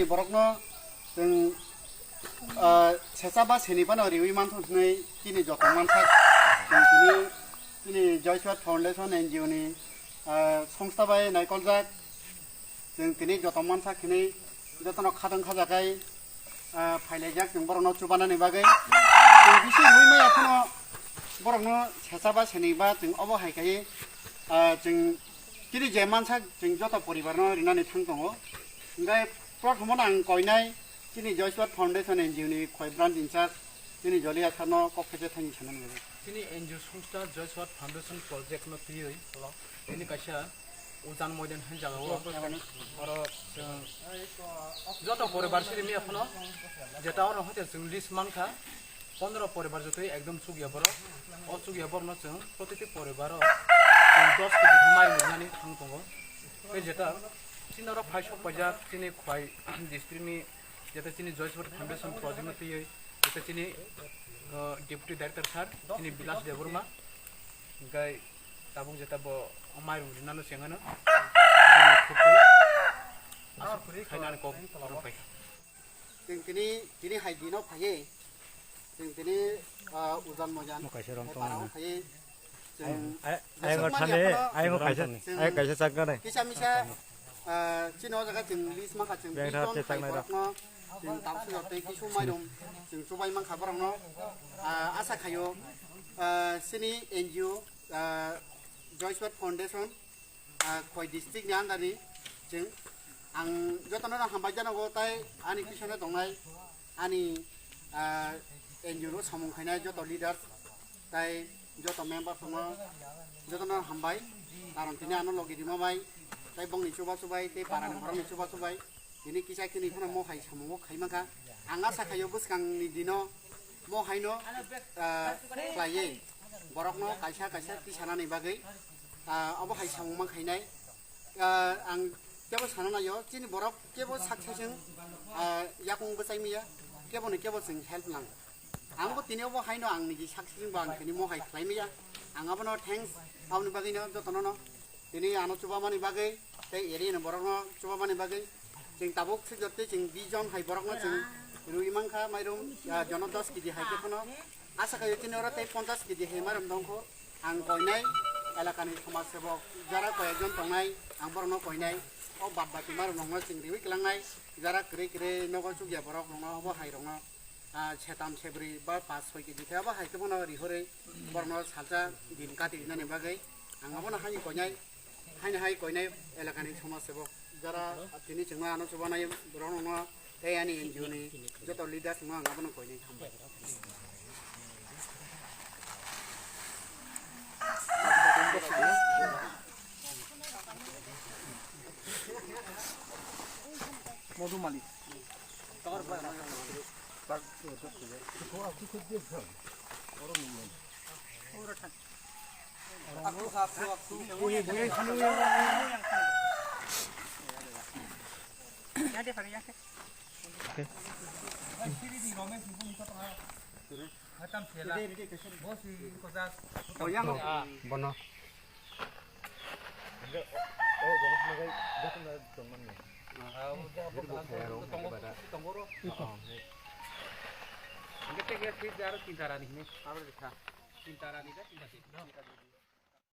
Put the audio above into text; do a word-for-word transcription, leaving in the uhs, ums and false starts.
Borokno chwng, ah, sesa ba seni phano riwi manthogo hwnwi chini joto mansak. Chwng tini, chini Joy Swat Foundation N G O ni, ah, songsta bai naikoljak. Chwng tini joto mansak hwnwi jotono khatang khajakai, ah, phailaijak chwng borokno chubanani bagwi. Chwng bisi wngwi maya phano borokno sesa ba seni ba chwng obo hai kaiwi, ah, chwng chini je mansak chwng joto poribarno rinani thang tongo. Hingkhe prothomo ang koinai chini Joy Swat Foundation N G O ni khoi branch in charge chini Jolia sarno kok khe thani sanani bagwi. Chini N G O songsta Joy Swat Foundation project no twiwi tini kaisa Ujan Moidan hai jaga o oro chwng joto poribar siri miya phano jeta oro hoite chwng list mankha pondro poribar jotoi ekdom chukya borok. O chukya borokno chwng protiti poribaro chwng dos kg khe mai rinani thang tongo. Tei jeta chini oro phai sok paijak chini khwai district ni jeta chini Joy Swat Foundation project no twiwi jeta chini, uh, Deputy Director sir chini Bilas Debbarma hingkai tabuk jeta bo mairum rinano chengano bini khukui khainani kok oro paikha. Chwng tini, tini hai dino phaiwi, chwng tini, ah, Ujan Moidan, Mo kaisa rong hai tong parao nang. Phaiwi, chwng Ai, ai, jeswk ai, mani thani, aphano ai, mo kaisa, chwng ai, kaisa chakna nai. Kisa misa, ah, chini o jaga chwng list mankha chwng Beng tha bison chaknai phai rok. Borokno, chwng tabuk sujak tei kisu mairum, chwng chubai mankha borokno, ah, asa khaio, ah, chini N G O, ah, Joy Swat Foundation, ah, khoi district ni under ni chwng ang jotono no hambai janogo tai ani pisono tongnai ani, ah, N G O no samung khainai joto leaders tai joto member tongo jotono hambai karon tini ano logi rima bai tai bongni chuba chubai tei parani borokni chuba chubai tini kisa kini phano mo hai samungo khai mankha ang asa khaio bwskangni dino mo haino, ah, khlaiwi borokno kaisa kaisa tisanani bagwi. Ah, obo hai samung ma khainai. Ah, ang kebo sana naio, chini borok kebo sak saichung, ah, yakung bwchai maya, kebo ni kebo chwng help nang. Ang bo tini obo haino ang niji sak saichung bo ang tini mo hai khlai maya. Ang abono thanks, aboni bagwi no jotono no. Tini ano chuba mani bagwi, tei area ni borok no chuba mani bagwi. Chwng tabuk swijak tei chwng bish jon hai borok no chwng rwi mankha mairum, ah, jono dos kg hai khe phano. Asa khaio chini oro tei ponchas kg hai mairum dongkho. Ang koinai elakani somaj sebok jara koyekjon tongnai, ang borokno koinai. O bad baki mairum rokno chwng riwi kwlangnai, jara kwrwi kwrwi nogo chukya borok rokno obo hai rokno, ah, setam sebrwi ba pas soi kg khe obo hai khe bono rihorwi borokno salsa din kati rinani bagwi ang abono hani koinai. Haini hai koinai elakani somaj sebok jara tini chwngma ano chubanai borok rokno tei ani N G O ni joto leaders no ang abono koinai hambai. Modumali. Bono.